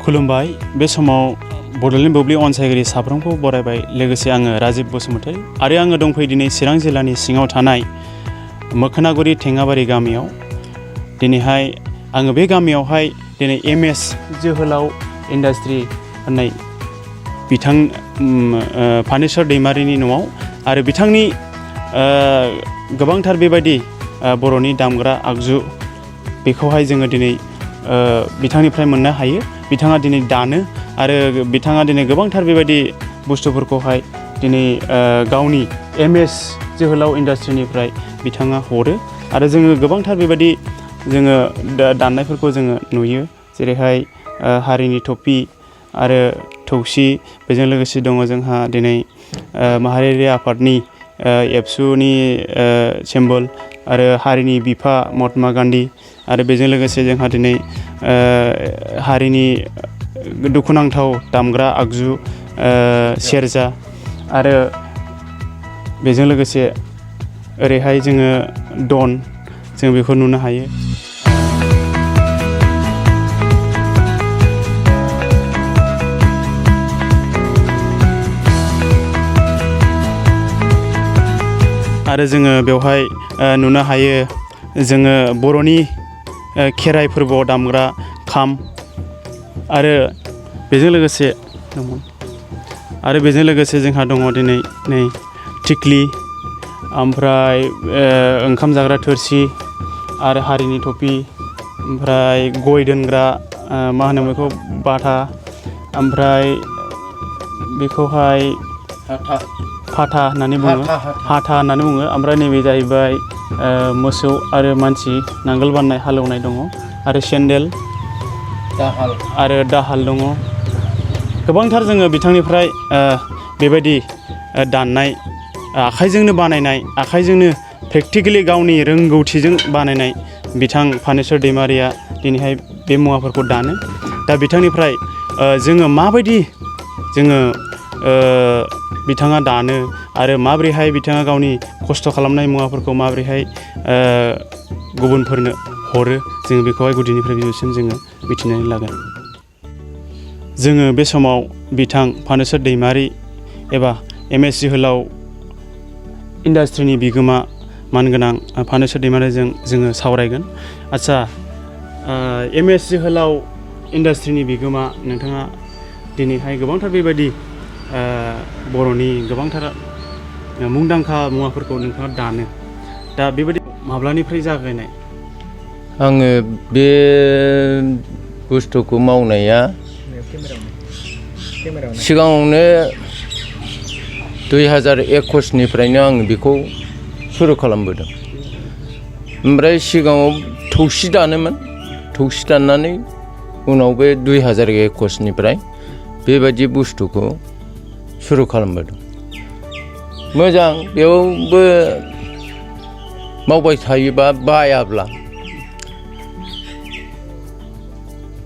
खुलुमबाय बे समाव बड'लेण्ड बुब्लि अनसायगिरि साफ्रोमखौ बरायबाय लोगोसे आङो राजिब बसुमतारी आरो आङो दंफैयो दिनै चिरां जिल्लानि सिङाव थानाय मोखोनागुरि थेङाबारि गामियाव दिनैहाय आङो बे गामियावहाय दिनै एमएस जोहोलाव इन्डास्ट्रि होननाय बिथां फानेश्वर दैमारिनि न'आव आरो बिथांनि गोबांथार बेबायदि बर'नि दामग्रा आगजु बेखौहाय जोङो दिनै बिथांनिफ्राय मोननो हायो। बिथाङा दिनै दानो आरो बिथाङा दिनै गोबांथार बेबायदि बुस्थुफोरखौहाय दिनै गावनि एमएस जोहोलाव इन्डास्ट्रिनिफ्राय बिथाङा हरो आरो जोङो गोबांथार बेबायदि जोङो दाननायफोरखौ जोङो नुयो जेरैहाय हारिनि टपि आरो थौसि बेजों लोगोसे दङ जोंहा दिनै माहारियारि आफादनि एबसुनि सिम्बल आरो हारिनि बिफा महात्मा गान्धी आरो बेजों लोगोसे जोंहा दिनै हारिनि दुखुनांथाव दामग्रा आगजु सेरजा आरो बेजों लोगोसे ओरैहाय जोङो दन जों बेखौ नुनो हायो। आरो जोङो बेवहाय नुनो हायो जोङो बर'नि खेराइ फोरबोआव दामग्रा खाम आरो बेजों लोगोसे जोंहा दङ दिनै नै थिख्लि ओमफ्राय ओंखाम जाग्रा थोरसि आरो हारिनि टपि ओमफ्राय गय दोनग्रा मा होनो बेखौ बाथा ओमफ्राय बेखौहाय फाथा होननानै बुङो हाथा होननानै बुङो ओमफ्राय नैबे जाहैबाय मोसौ आरो मानसि नांगोल बाननाय हालेवनाय दङ आरो सेन्देल आरो दाहाल दङ। गोबांथार जोङो बिथांनिफ्राय बेबायदि दाननाय आखाइजोंनो बानायनाय आखाइजोंनो प्रेक्टिकेलि गावनि रोंगौथिजों बानायनाय बिथां फानेश्वर दैमारिया दिनैहाय बे मुवाफोरखौ दानो। दा बिथांनिफ्राय जोङो माबायदि जोङो बिथाङा दानो आरो माबोरैहाय बिथाङा गावनि खस्थ' खालामनाय मुवाफोरखौ माबोरैहाय गुबुनफोरनो हरो जोङो बेखौहाय गुदिनिफ्राय बिजौसिम जोङो मिथिनानै लागोन। जोङो बे समाव बिथां फानेश्वर दैमारि एबा एमएस जोहोलाव इन्डास्ट्रिनि बिगोमा मानगोनां फानेश्वर दैमारिजों जोङो सावरायगोन। आदसा एमएस जोहोलाव इन्डास्ट्रिनि बिगोमा नोंथाङा दिनैहाय गोबांथार बेबायदि बर'नि गोबांथार मुंदांखा मुवाफोरखौ नोंथाङा दानो दा बेबायदि माब्लानिफ्राय जागायनाय? आङो बे बुस्थुखौ मावनाया सिगाङावनो 2021निफ्रायनो आं बेखौ सुरु खालामबोदों। ओमफ्राय सिगाङाव थौसि दानोमोन थौसि दाननानै उनाव बे 2021निफ्राय बेबायदि बुस्थुखौ सुरु खालामबोदों। मोजां बेयावबो मावबाय थायोबा बायाब्ला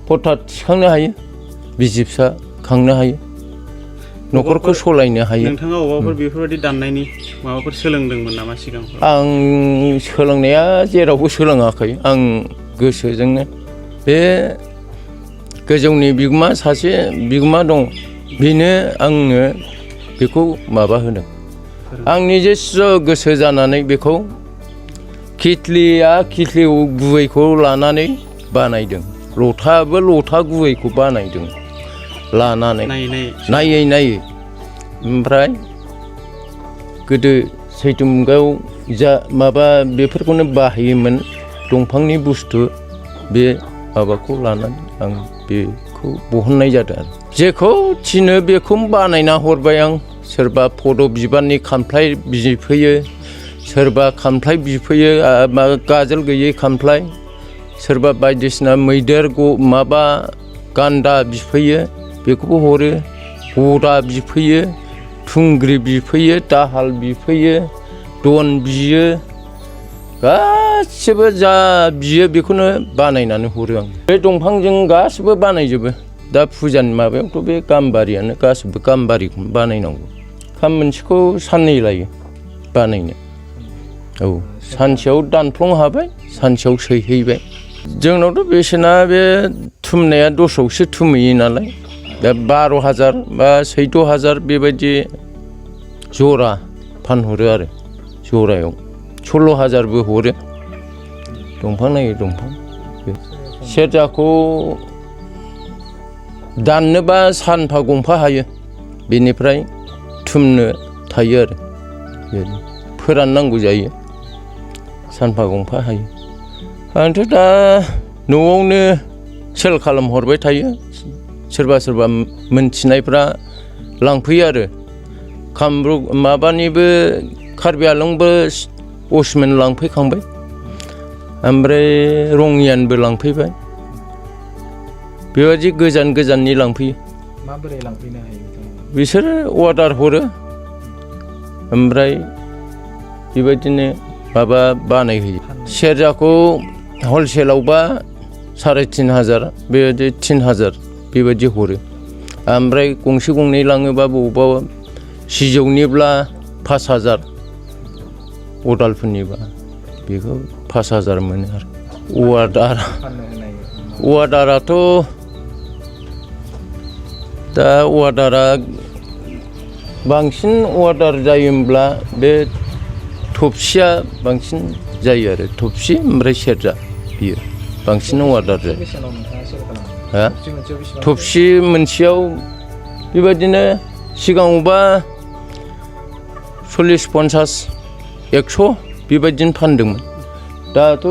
हथात थिखांनो हायो बिसि फिसा खांनो हायो न'खरखौ सलायनो हायो। नोंथाङा अबावबाफोर बेफोरबायदि दाननायनि माबाफोर सोलोंदोंमोन नामा सिगांफोर? आं सोलोंनाया जेरावबो सोलोङाखै आं गोसोजोंनो बे गोजौनि बिगोमा सासे बिगोमा दं बेनो आंनो बेखौ माबा होदों। आं निजेस्व गोसो जानानै बेखौ खिथलि गुबैखौ लानानै बानायदों। लथाबो लथा गुबैखौ बानायदों लानानै नायै ओमफ्राय गोदो सैथो मुगायाव जा माबा बेफोरखौनो बाहायोमोन दंफांनि बुस्थु बे माबाखौ लानानै आं बेखौ बहननाय जादों आरो जेखौ थिनो बेखौ बानायना हरबाय आं। सोरबा पद' बिबारनि खामफ्लाय बिफैयो सोरबा खामफ्लाय बिफैयो गाजोल गैयै खामफ्लाय सोरबा बायदिसिना मैदेर माबा गान्दा बिफैयो बेखौबो हरो गदा बिफैयो थुंग्रि बिफैयो दाहाल बिफैयो दन बियो गासिबो जा बियो बेखौनो बानायनानै हरो आं। बे दंफांजों गासिबो बानायजोबो। दा फुजानि माबायावथ' बे गाम्बारियानो गासिबो गाम्बारिखौनो बानायनांगौ। खाम मोनसेखौ साननै लायो बानायनो। औ सानसेयाव दानफ्लं हाबाय सानसेयाव सैहैबाय। जोंनावथ' बेसेना बे थुमनाया दसआवसो थुमहैयो नालाय दा 12,000 बा 14,000 बेबायदि जरा फानहरो आरो जरायाव 16,000बो हरो दंफां नायै दंफां सेरजाखौ दाननोबा सानफा गंफा हायो बेनिफ्राय थुमनो थायो आरो फोराननांगौ जायो सानफा गंफा हायो आंथ' दा न'आवनो सेल खालामहरबाय थायो सोरबा सोरबा मोनथिनायफ्रा लांफैयो आरो कामरुप माबानिबो कार्बि आलंबो असमेन लांफैखांबाय ओमफ्राय रङियानबो लांफैबाय बेबायदि गोजान गोजाननि लांफैयो माबोरै लांफैनो हायो बिसोरो अर्डार हरो ओमफ्राय बेबायदिनो माबा बानायहोयो सेरजाखौ हलसेलावबा 3,500 बेबायदि 3,000 बेबायदि हरो ओमफ्राय गंसे गंनै लाङोबा बबावबा सिजौनिब्ला 5,000 अदालफोरनिबा बेखौ 5,000 मोनो आरो औवादाराथ' दा औवादारा बांसिन अर्डार जायोब्ला बे थफसिया बांसिन जायो आरो थफसि ओमफ्राय सेरजा बियो बांसिन अर्डार जायो हा थफसि मोनसेयाव बेबायदिनो सिगाङावबा 40-50 100 बेबायदिनो फानदोंमोन दाथ'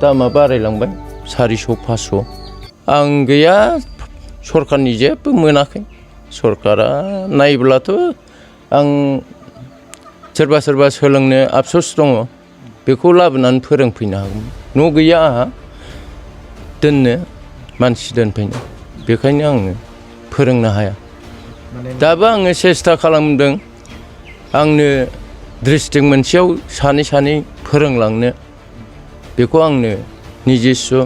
दामा बारायलांबाय 400-500 आं गैया सरकारनि जेबो मोनाखै सरकारा नायब्लाथ' आं सोरबा सोरबा सोलोंनो आफस'स दङ बेखौ लाबोनानै फोरोंफैनो हागौमोन न' गैया आंहा दोननो मानसि दोनफैनो बेखायनो आङो फोरोंनो हाया दाबो आङो सेस्था खालामदों आंनो डिस्ट्रिक्ट मोनसेयाव सानै फोरोंलांनो बेखौ आंनो निजेस्व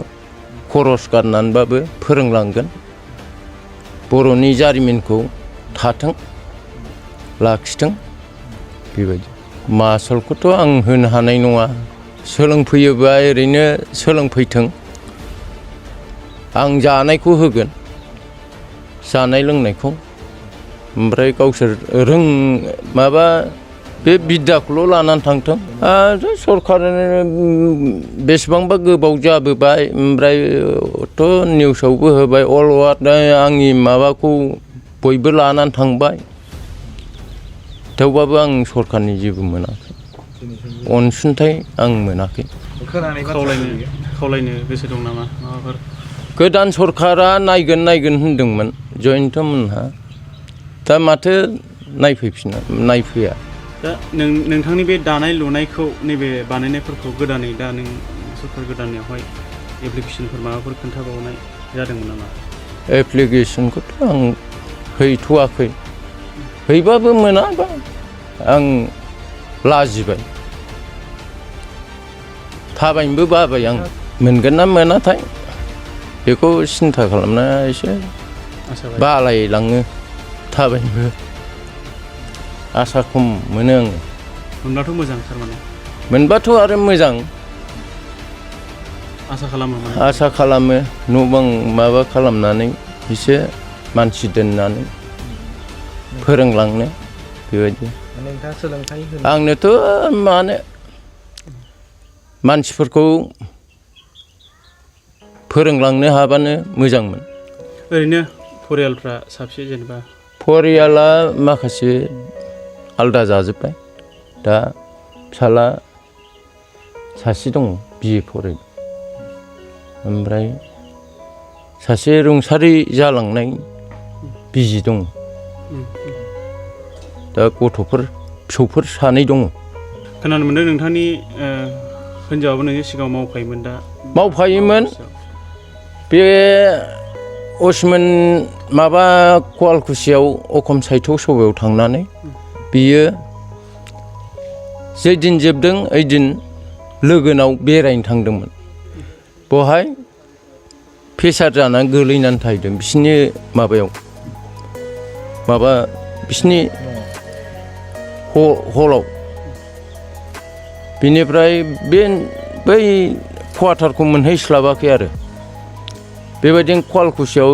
खरस गारनानैबाबो फोरोंलांगोन बर'नि जारिमिनखौ थाथों लाखिथों बेबायदि मासुलखौथ' आं होनो हानाय नङा सोलोंफैयोबा ओरैनो सोलोंफैथों आं जानायखौ होगोन जानाय लोंनायखौ ओमफ्राय गावसोर माबा बे बिद्दाखौल' लानानै थांथों आरो सरकारनो बेसेबांबा गोबाव जाबोबाय ओमफ्रायथ' निउसावबो होबाय अल वार्ल्ड आंनि माबाखौ बयबो लानानै थांबाय थेवबाबो आं सरकारनि जेबो मोनाखै अनसुंथाइ आं मोनाखै खावलायनो गोसो दं नामा माबाफोर गोदान सरकारा नायगोन होनदोंमोन जयन्त मोनहा दा माथो नायफैया दा नोंथांनि बे दानाय लुनायखौ नैबे बानायनायफोरखौ गोदानै दा नों सरकार गोदाननियावहाय एप्लिकेसनफोर माबाफोर खोन्थाबावनाय जादोंमोन नामा एप्लिकेसनखौथ' आं हैथ'वाखै हैबाबो मोनाबा आं लाजिबाय थाबायनोबो बाबाय आं मोनगोन ना मोनाथाय बेखौ सिन्था खालामना एसे बालायलाङो थाबायनोबो आसा खम मोनो आङो मोनब्लाथ' मोजां थारमाने मोनबाथ' आरो मोजां आसा खालामो न' बां माबा खालामनानै एसे मानसि दोननानै फोरोंलांनो बेबायदि आंनोथ' माने मानसिफोरखौ फोरोंलांनो हाबानो मोजांमोन ओरैनो फरियालफ्रा साबसे जेनेबा फरियाला माखासे आलदा जाजोब्बाय दा फिसाला सासे दङ बिए फरायदों ओमफ्राय सासे रुंसारि जालांनाय बिसि दङ दा फिसौफोर सानै दङ खोनानो मोनदों नोंथांनि हिनजावाबो नोंनि सिगाङाव मावफायोमोन दा मावफायोमोन बे असमेन माबा कवालकुसियाव अखम साहित्य सभायाव थांनानै बियो जैदिन जोबदों ओइदिन लोगोनाव बेरायनो थांदोंमोन बहाय प्रेसार जानानै गोलैनानै थाहैदों बिसिनि बिसिनि हलाव बिनिफ्राय बै क्वार्टारखौ मोनहैस्लाबाखै आरो बेबायदिनो कवालकुसियाव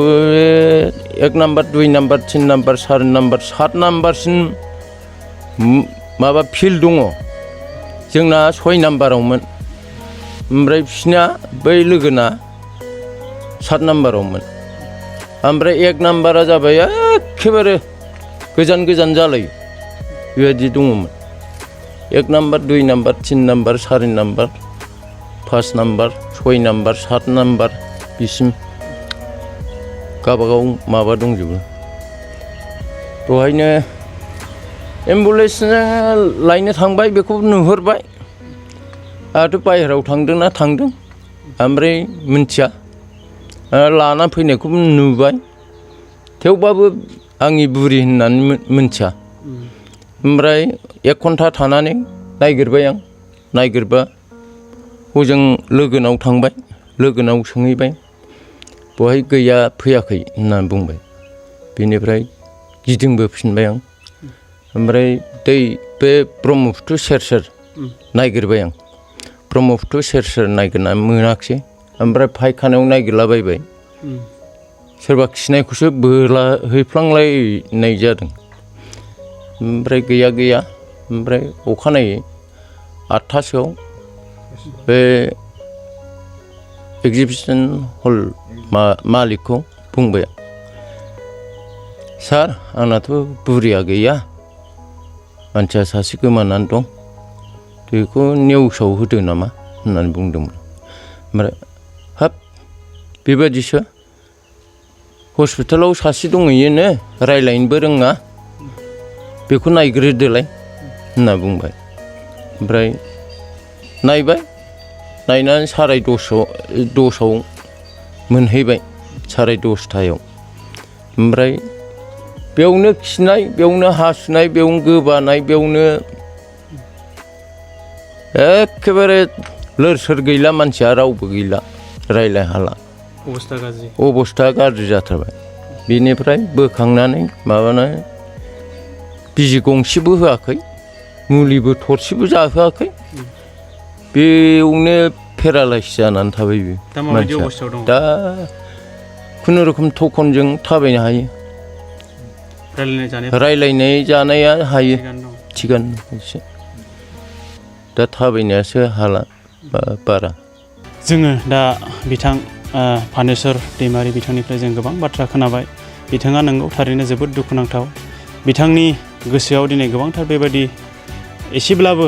1 नाम्बार 2 नाम्बार 3 नाम्बार 4 नाम्बार 7 नाम्बारसिम माबा फिल्ड दङ जोंना 6 नाम्बारावमोन ओमफ्राय बिसिना बै लोगोना 7 नाम्बारावमोन ओमफ्राय 1 नाम्बारा जाबाय एखेबारे गोजान गोजान जालायो बेबायदि दङमोन 1 number 2 number 3 number 4 number 5 number 6 number 7 number बिसिम गावबागाव माबा दंजोबो दहायनो एम्बुलेन्सजों लायनो थांबाय बेखौ नुहुरबाय आंहाथ' बाहेरायाव थांदोंना थांदों ओमफ्राय मिन्थिया लाना फैनायखौबो नुबाय थेवबाबो आंनि बुरि होननानै मिन्थिया ओमफ्राय 1 घन्टा थानानै नायगिरबाय आं नायगिरबा हजों लोगोनाव थांबाय लोगोनाव सोंहैबाय बहाय गैया फैयाखै होननानै बुंबाय बेनिफ्राय गिदिंबोफिनबाय आं ओमफ्राय बे ब्रह्मपुत्र सेर सेर नायगिरबाय आं ब्रह्मपुत्र सेर सेर नायगिरनानै मोनाखिसै ओमफ्राय फायखानायाव नायगिरलाबायबाय सोरबा खिनायखौसो बोलाहैफ्लांलायनाय जादों ओमफ्राय गैया ओमफ्राय अखानायै 8थासोआव बे एगजिबिसन हल मालिकखौ बुंबाय सार आंनाथ' बुरिया गैया मानसिया सासे गोमानानै दं बेखौ निउसाव होदो नामा होननानै बुंदोंमोन ओमफ्राय हाब बेबादिसो हस्पिटालाव सासे दंहैयोनो रायलायनोबो रोङा बेखौ नायग्रोदोलाय होनना बुंबाय ओमफ्राय नायबाय नायनानै 10:30आव मोनहैबाय 10:30टायाव ओमफ्राय बेयावनो खिनाय बेयावनो हासुनाय बेयावनो गोबानाय बेयावनो एखेबारे लोर सोर गैला मानसिया रावबो गैला रायलाय हाला अबस्था गाज्रि जाथारबाय बेनिफ्राय बोखांनानै माबानानै बिजि गंसेबो होआखै मुलिबो थरसेबो जाहोआखै बेयावनो पेरालाइसिस जानानै थाबाय बे मानसिया दा खुनुरुखुम टकनजों थाबायनो हायो रायलायनाय जानाया हायो थिगानो एसे दा थाबायनायासो हाला बारा जोङो दा बिथां फानेश्वर दैमारि बिथांनिफ्राय जों गोबां बाथ्रा खोनाबाय बिथाङा नंगौ थारैनो जोबोद दुखुनांथाव बिथांनि गोसोआव दिनै गोबांथार बेबायदि एसेब्लाबो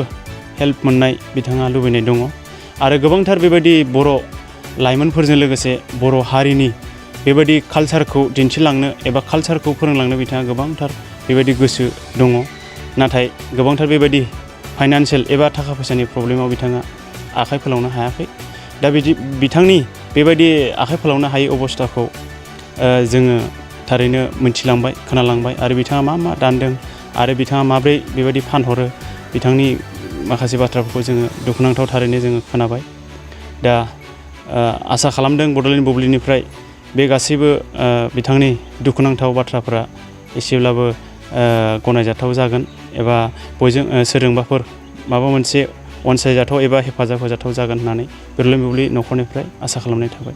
हेल्प मोननाय बिथाङा लुबैनाय दङ आरो गोबांथार बेबायदि बर' लाइमोनफोरजों लोगोसे बर' हारिनि बेबायदि कालचारखौ दिन्थिलांनो एबा कालचारखौ फोरोंलांनो बिथाङा गोबांथार बेबायदि गोसो दङ नाथाय गोबांथार बेबायदि फाइनान्सियेल एबा थाखा फैसानि प्रब्लेमाव बिथाङा आखाइ फोलावनो हायाखै दा बिथांनि बेबायदि आखाइ फोलावनो हायै अबस्थाखौ जोङो थारैनो मिथिलांबाय खोनालांबाय आरो बिथाङा मा दानदों आरो बिथाङा माब्रै बेबायदि फानहरो बिथांनि माखासे बाथ्राफोरखौ जोङो दुखुनांथाव थारैनो जोङो खोनाबाय दा आसा खालामदों बड'लेण्ड बुब्लिनिफ्राय बे गासैबो बिथांनि दुखुनांथाव बाथ्राफोरा एसेब्लाबो गनायजाथाव जागोन एबा बयजों सोरजोंबाफोर माबा मोनसे अनसायजाथाव एबा हेफाजाब होजाथाव जागोन होननानै बड'लेण्ड बुब्लि न'खरनिफ्राय आसा खालामनाय थाबाय।